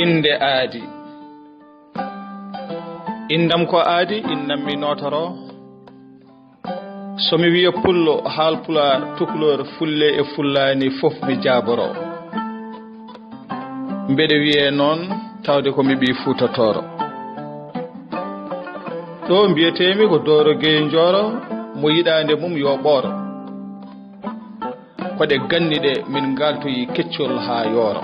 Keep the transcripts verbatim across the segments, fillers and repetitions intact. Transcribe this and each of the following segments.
Innde aadi. Inndam ko aadi, innam mi nootoro. So mi wiya pullo, haalpulaar, tukulóor, fulle e fullaani, fof mi jaaboro. Mbeɗe wiyee noon, tawde ko mi ɓii Fuuta Tooro. Ɗo mbiyeteemi ko Dooro Gey Njooro, mo yiɗaande mum yo ɓooro. Ko ɗe ganni ɗe min ngaaltoyi keccol haa yooro.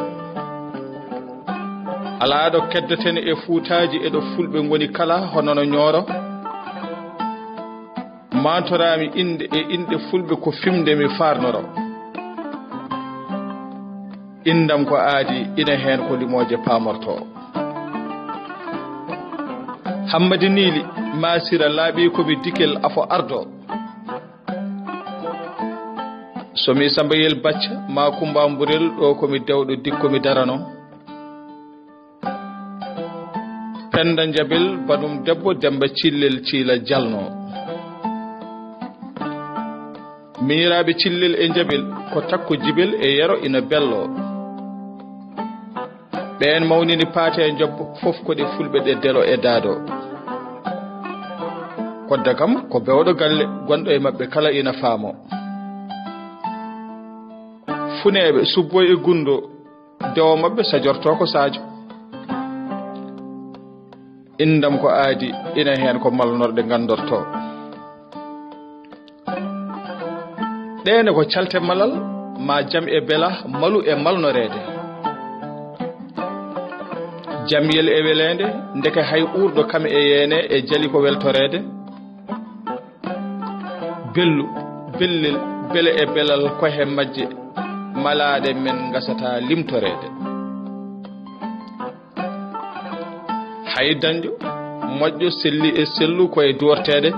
Alaa ɗo keddaten e fuutaaji, e ɗo fulɓe ngoni kala, hono no Ñooro. Maantoraami innde e inɗe fulɓe, ko fimde mi faarnoro. Inndam ko aadi, ina heen ko limooje paamortoo. Hammadi Niili, Maasira laaɓi ko mi dikel afo ardo. So mi Sambayel Bacca, maa Kumba Mburel, ɗo ko mi dewɗo dikko mi darano. Pennda Njabel, banum debbo Demmba Cillel Ciila jalno. Miñiraaɓe Cillel e Njabel, ko takko jibel e yero ina bello. Ɓeen mawnini paate e njobbo, fof ko ɗe fulɓe ɗe delo e daado. Kodda kam ko bewɗo galle, gonɗo e maɓɓe kala ina faamo. Funeeɓe, Subbo e Gunndo, dewo maɓɓe sajorto ko Sadio. Inndam ko aadi, ina heen ko malnorɗe nganndorto. Ɗeene ko calte malal, ma jam e bela, malu e malnoreede. Jamyel e weleende, ndeke hay uurɗo kam e yeene e jali ko weltoreede. Bellu, bellel, bele e belal ko he majje, malaaɗe men ngasata limtoreede. Hay dañƴo moƴƴo selli e sellu ko e duworteede.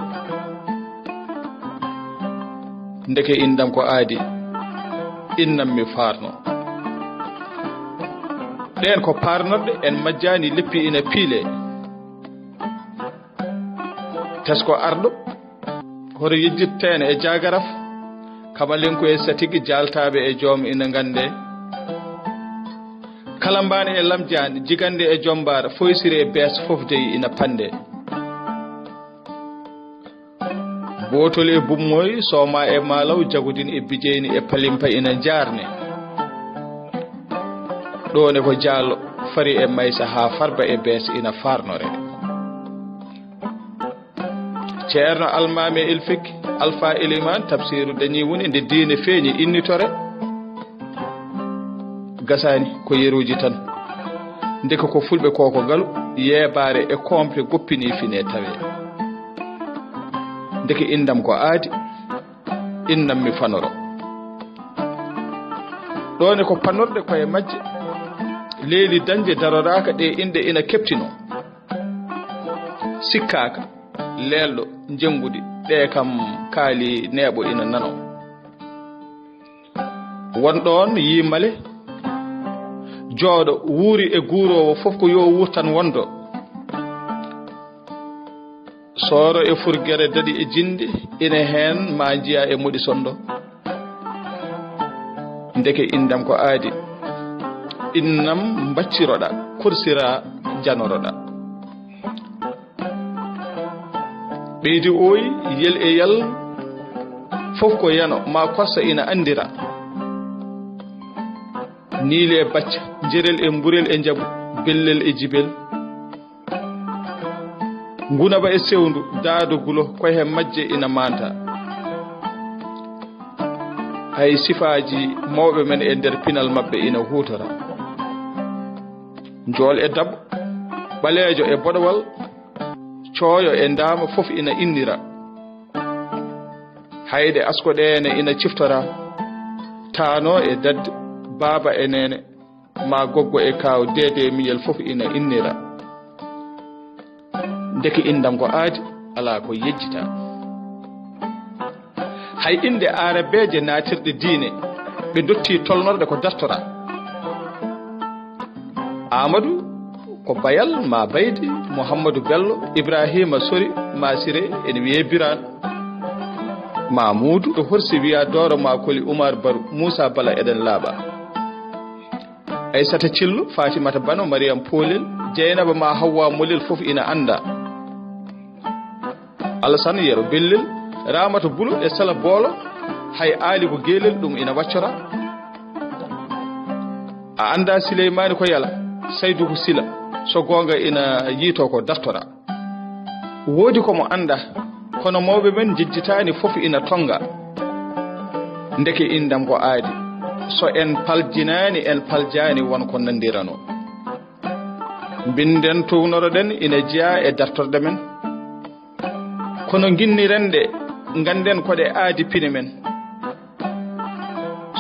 Ndeke inndam ko aadi, innam mi faarno. Ɗeen ko paarnorɗe en majjaani leppi ina piile. Tesko arɗo, hoto yejjitteene e jaagaraf, kamalenko e satigi jaaltaaɓe e joom ina nganndee. Kalambaani e lamjaani, jigannde e jommbaar, foysiri e bees, fof dey ina pannde. Bootol e bummoy, sooma e maalaw, jagodin e bijeyni e palimpa ina njaarne. Ɗoone ko jaalo, fari e maysa haa farba e bees ina faarnore. Ceerno Almaami e Ilfik, Alfa Elimaan, Tafsiiru dañi woni nde diine feeñi innitore. Gasaani ko yeruuji tan. Ndeke ko fulɓe ko ko ngalu, yeebaare e koompe goppini fine tawe. Ndeke inndam ko aadi, innam mi fanoro. Ɗoone ko panorɗe koye majje, leeli dañde daroraaka ɗe inɗe ina keptino. Sikkaaka, leelɗo, njennguɗi, ɗe kam kaali neeɓo ina nano. Won ɗoon yii male, jooɗo, wuuri e guuroowo, fof ko yo wuur tan wondo. Sooro e furgere daɗi e jinndi, ina heen ma njiya e moɗi sonndo. Ndeke inndam ko aadi, innam mbacciroɗa, korsira janoroɗa. Ɓeydi ooyi, yel e yal, fof ko yano, ma korsa ina anndira. Niili e bacca, njerel e mburel e njabu, bellel e jibel. Ngunaba e sewndu, daado gulo, ko he majje ina manta. Hay sifaaji mawɓe men e nder pinal maɓɓe ina huutora. Njool e dab, ɓaleejo e boɗowal, cooyo e ndaama fof ina innira. Hayɗe askoɗeene ina ciftora, taano e dadde, baaba e neene, ma goggo e kaaw, deede e miñel fof ina innira. Ndeke inndam ko aadi, alaa ko yejjita. Hay innde aarabeeje naatirɗe diine, ɓe dotti tolnorɗe ko dartora. Aamadu ko Bayal ma Baydi, Muhammadu Bello, Ibraahiima Sori ma Sire, ene wiyee Biraan. Maamuudu to Horsi wiyaa Dooro ma Koli, Umar Baru, Muusaa Bala, eɗen laaɓa. Aysata Cillo, Fatimata Bano, Mariyam Poolel, Jeynaba ma Hawwa Molel fof ina annda. Alasan Yero Bellel, Ramata Bulo e Sala Boolo, hay Aali ko Geelel, ɗum ina waccora. A annda Sileymaani ko Yala, Saydu ko Sila, so goonga ina yiytoo ko dartora. Woodi ko mo annda, kono mawɓe men njejjitaani fof ina tonnga. Ndeke inndam ko aadi, so en paljinaani, en paljaani won ko nanndiranoo. Mbinden, townoroɗen ina jeyaa e dartorɗe men. Kono nginniren ɗe, ngannden ko ɗe aadi pine men.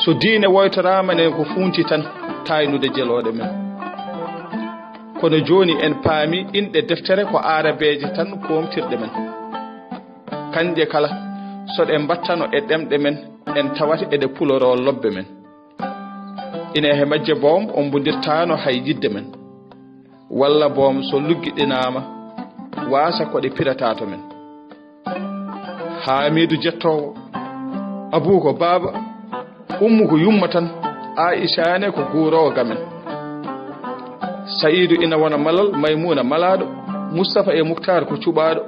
So diine woytoraama ne ko fuunti tan taaynude jelooɗe men. Kono jooni en paami inɗe deftere ko aarabeeje tan koomtirɗe men. Kanƴe kala, so ɗe mbattano e ɗemɗe men, en tawat eɗe puloroo lobbe men. Ine he majje boom ombondirtaano hay yidde men. Walla boom so luggiɗinaama, waasa ko ɗe pirata to men. Haamiidu jettoowo, Abuu ko baaba, Ummu ko yumma tan, Aisha ne ko guuroowo gamen. Sa'iidu ina wona malal, Maymuuna malaaɗo, Mustafa e Muktaar ko cuɓaaɗo,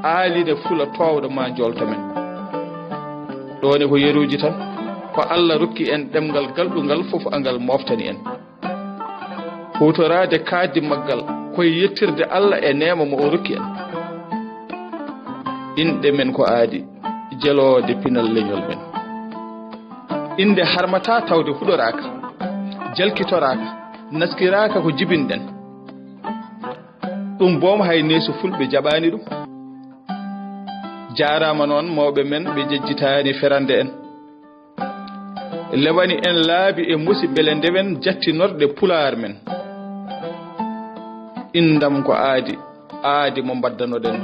Aali ne fula toowɗo ma jolto men. Ɗo ne ko yeruuji tan, ko Alla rokki en ɗemngal galɗungal fof angal mooftani en. Huutoraade kaaddi maggal koye yettirde Alla e neema mo o rokki en. Inɗe men ko aadi, jeloode pinal leñol men. Innde harmataa tawde huɗoraaka, jalkitoraaka, naskiraaka ko jibinɗen. Ɗum boom hay neesu fulɓe jaɓaani ɗum. Jaaraama noon mawɓe men ɓe njejjitaani ferande en. Lewani en laabi e musi mbele ndewen jattinorɗe pulaar men. Inndam ko aadi, aadi mo mbaddanoɗen.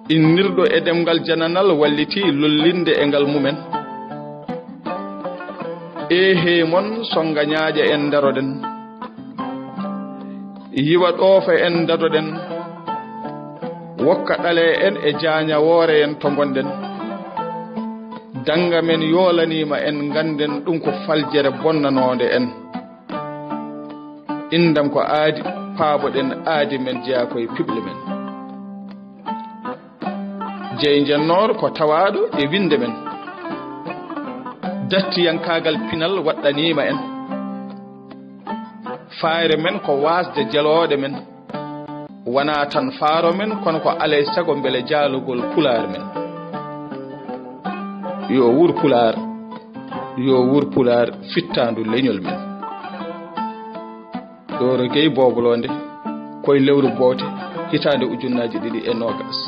Innirɗo e ɗemngal jananal walliti lollinde e ngal mumen. Eehey mon sonnga ñaaƴa en ndaroɗen. Yiwa ɗoofa en ndadoɗen. Wokka ɗale en e jaañawoore en to ngonɗen. Dannga men yoolaniima en ngannden ɗum ko faljere bonnanoonde en. Inndam ko aadi, paaboɗen aadi men jeyaa koye piɓle men. Jeyi njennoor ko tawaaɗo e winnde men. Dattiyankaagal pinal waɗɗaniima en. Faayre men ko waasde jelooɗe men. Wonaa tan faaro men, kono ko alay sago mbele jaalugol pulaar men. Yo wuur pulaar, yo wuur pulaar, fittaandu leñol men. Dooro Gey Boobolonde, koye lewru boote, hitaande ujunnaaji ɗiɗi e noogas.